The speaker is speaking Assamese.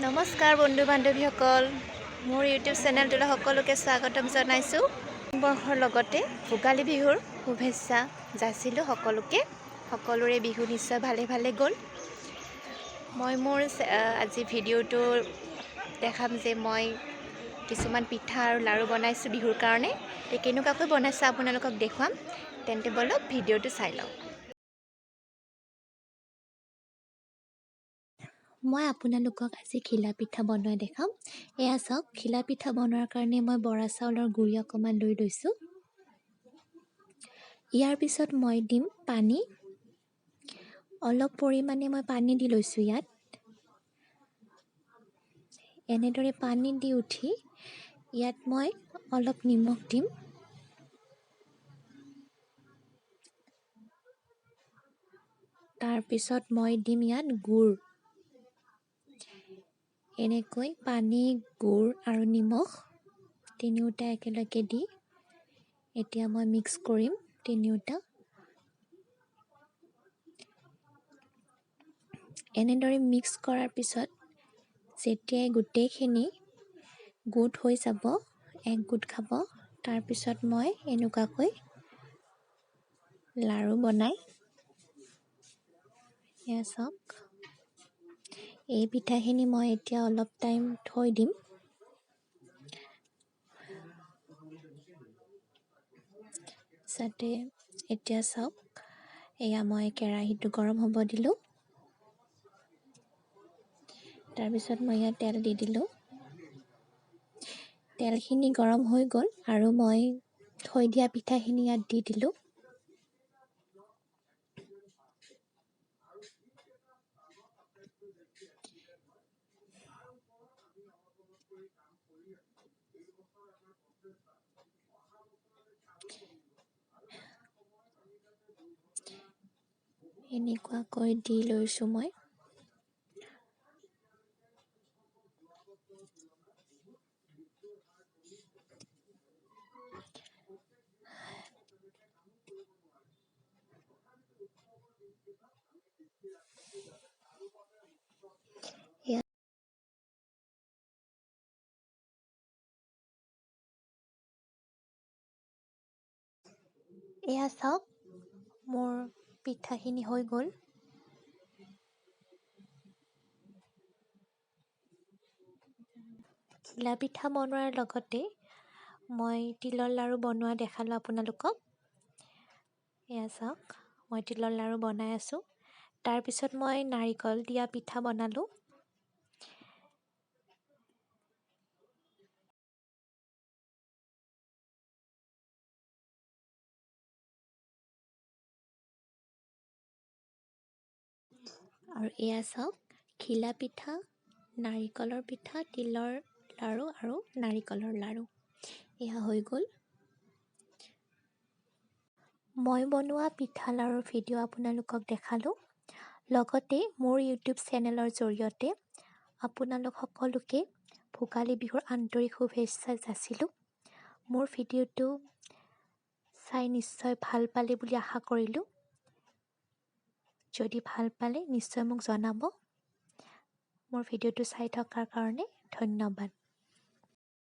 নমস্কাৰ বন্ধু বান্ধৱীসকল, মোৰ ইউটিউব চেনেলটোলৈ সকলোকে স্বাগতম জনাইছোঁ। বৰ্ষৰ লগতে ভোগালী বিহুৰ শুভেচ্ছা যাচিলোঁ সকলোকে। সকলোৰে বিহু নিশ্চয় ভালে ভালে গ'ল। মই মোৰ আজি ভিডিঅ'টো দেখাম যে মই কিছুমান পিঠা আৰু লাড়ু বনাইছোঁ বিহুৰ কাৰণে। কেনেকুৱাকৈ বনাইছোঁ আপোনালোকক দেখুৱাম। তেন্তে ব'লক, ভিডিঅ'টো চাই লওঁ। মই আপোনালোকক আজি ঘিলা পিঠা বনোৱা দেখাম। এয়া চাওক, ঘিলা পিঠা বনোৱাৰ কাৰণে মই বৰা চাউলৰ গুড়ি অকণমান লৈ লৈছোঁ। ইয়াৰ পিছত মই দিম পানী। অলপ পৰিমাণে মই পানী দি লৈছোঁ ইয়াত। এনেদৰে পানী দি উঠি ইয়াত মই অলপ নিমখ দিম। তাৰপিছত মই দিম ইয়াত গুড়। এনেকৈ পানী, গুড় আৰু নিমখ তিনিওটা একেলগে দি এতিয়া মই মিক্স কৰিম তিনিওটা। এনেদৰে মিক্স কৰাৰ পিছত যেতিয়াই গোটেইখিনি গোট হৈ যাব, এক গোট খাব, তাৰপিছত মই এনেকুৱাকৈ লাড়ু বনাই, এয়া চাওক, এই পিঠাখিনি মই এতিয়া অলপ টাইম থৈ দিম। যাতে এতিয়া চাওক, এয়া মই কেৰাহীটো গৰম হ'ব দিলোঁ। তাৰপিছত মই ইয়াত তেল দি দিলোঁ। তেলখিনি গৰম হৈ গ'ল আৰু মই থৈ দিয়া পিঠাখিনি ইয়াত দি দিলোঁ। এনেকুৱাকৈ দি লৈছোঁ মই। এয়া চাওক, মোৰ পিঠাখিনি হৈ গ'ল। ঘিলা পিঠা বনোৱাৰ লগতে মই তিলৰ লাড়ু বনোৱা দেখালোঁ আপোনালোকক। এয়া চাওক, মই তিলৰ লাড়ু বনাই আছোঁ। তাৰপিছত মই নাৰিকল দিয়া পিঠা বনালোঁ। আৰু এয়া চাওক, ঘিলা পিঠা, নাৰিকলৰ পিঠা, তিলৰ লাড়ু আৰু নাৰিকলৰ লাড়ু এয়া হৈ গ'ল। মই বনোৱা পিঠা লাড়ুৰ ভিডিঅ' আপোনালোকক দেখালোঁ। লগতে মোৰ ইউটিউব চেনেলৰ জৰিয়তে আপোনালোক সকলোকে ভোগালী বিহুৰ আন্তৰিক শুভেচ্ছা যাচিলোঁ। মোৰ ভিডিঅ'টো চাই নিশ্চয় ভাল পালে বুলি আশা কৰিলোঁ। যদি ভাল পালে নিশ্চয় মোক জনাব। মোৰ ভিডিঅ'টো চাই থকাৰ কাৰণে ধন্যবাদ।